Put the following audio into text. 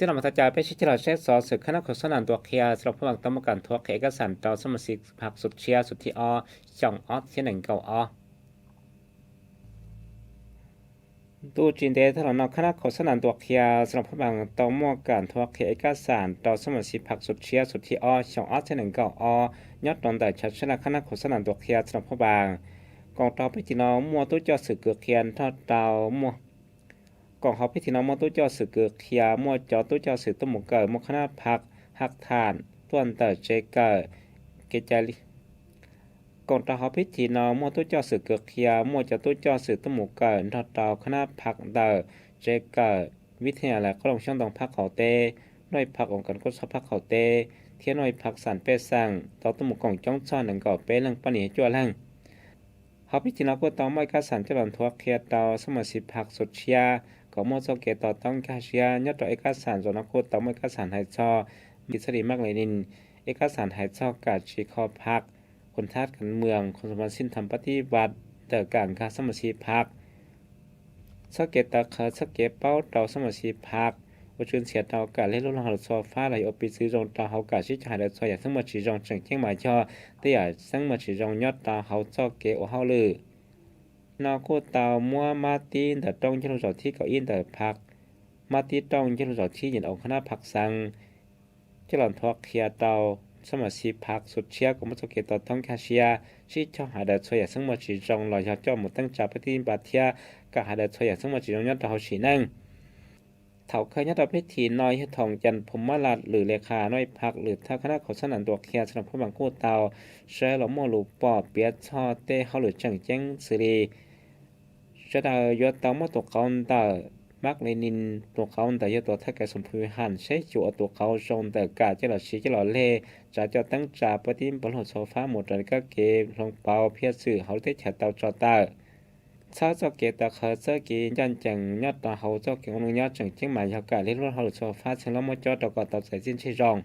Tij laug Mas Thaj Cai, peb sib cog los saib xov xwm khab nab khaum xab nas ntuas qhia Xas Las Phab Npaas tau muaj kam nthuav qhia ev kab xas rau xab mas xis phaj xuv tshiab xuv thib ob xyoo ob txhiab nees nkaum ob. Ntuj tsis ntev tag los no khab nab khaum xab nas ntuas qhia Xas Las Phab Npaas tau muaj kam nthuav qhia ev kab xas rau xab mas xis phaj xuv tshiab xuv thib ob xyoo ob txhiab nees nkaum ob nyob rau ntawm chav tshaj laj khab nab khaum xab nas ntuas qhia Xas Las Phab Npaas. Koom rau hauv peb tim no muaj tub coj xwm kws qhia nrog rau muaj Koom hauv peb tim no muaj tub coj xwm kws qhia muaj cov tub coj xwm tuaj mus kawm muaj khab nab phaj haj tham tuaj ntawm tsev kawm kev cai li Koom rau hauv peb tim no muaj tub coj xwm kws qhia muaj cov tub coj xwm tuaj mus kawm nrog rau khab nab phaj ntawm tsev kawm vib thaj yas lais qoob loo xyoob ntoo phab qaum teb, nuj phaj oos kas kub txhob phab qaum teb, thiab nuj phaj xam pej xeem tau tuaj mus koom coob txog nees nkaum peb leej poj niam cuaj leej. Hauv peb tim no kuj tau muaj ev kab xas coj los nthuav qhia rau xab mas xis phaj xuv tshiab kom muaj txoj kev to taub nkag siab nyob rau ev kab xas. Zaum no kuj tau muaj ev kab xas hais txog txij li Mab Lenin, ev kab xas hais txog kam tsis kho phaj, khun thab kas mwam, khun xas mas xij tham pab tib vaj ntawm kam nkag xab mas xis phaj txoj kev tawv qhawv txoj kev paub rau xab mas xis phaj, ua tswv ntxhias rau kam leg lub luag hauj lwm txhua fab los yog ua piv txwv zoo rau hauv kam sib cog hais daws txhua yam xeeb muaj tsis zoo. Tseem ceeb mas yog tej yam xeeb muaj tsis zoo nyob rau hauv txoj kev ua hauj lwm. No kuj tau muab mab tib ntawm rooj ncauj lug zaum thib kaum ib ntawm phaj, mab tib rooj ncauj lug zaum thib yim oos khab nab phaj xees coj los nthuav qhia rau xab mas xis phaj xuv tshiab kom muaj txoj kev to taub nkag siab, sib cog hais daws txhua yam xeeb muaj tsis zoo los yog coj mus teeb tsa pab tib npa thiab kam hais daws txhua yam xeeb muaj tsis zoo nyob rau hauv sim neej. Thaum kawg nyob rau peb tim no yog thaum Yas Phum Mab Las Lwm Li Qha nuj phaj lwm thawj khab nab khaum xab nas ntuas qhia Xas Las Phab Npaas kuj tau sawv los muaj lus pom piav txog tej hauj lwm tseem ceeb xws li sawv daws yuav tau muab tus qauv ntawm Mab Lenin, tus qauv ntawm yog tus thawj kav xum phu has saib xyuas ua tus qauv zoo ntawm kam coj los siv coj los leg, tsav coj teeb tsa pab tib npa luag txhua fab mus raws li kab ke hloov pauv phiaj xwm hauv lub teb chaws tau tso tawm. Txhawb txoj kev tawv qhawv txoj kev ncaj ncees nyob rau hauv txoj kev ua neej nyob. Tseem ceeb mas yog kam leg lub luag hauj lwm txhua fab txheej lab muab cob rau kom tau txais txiaj ntsig zoo.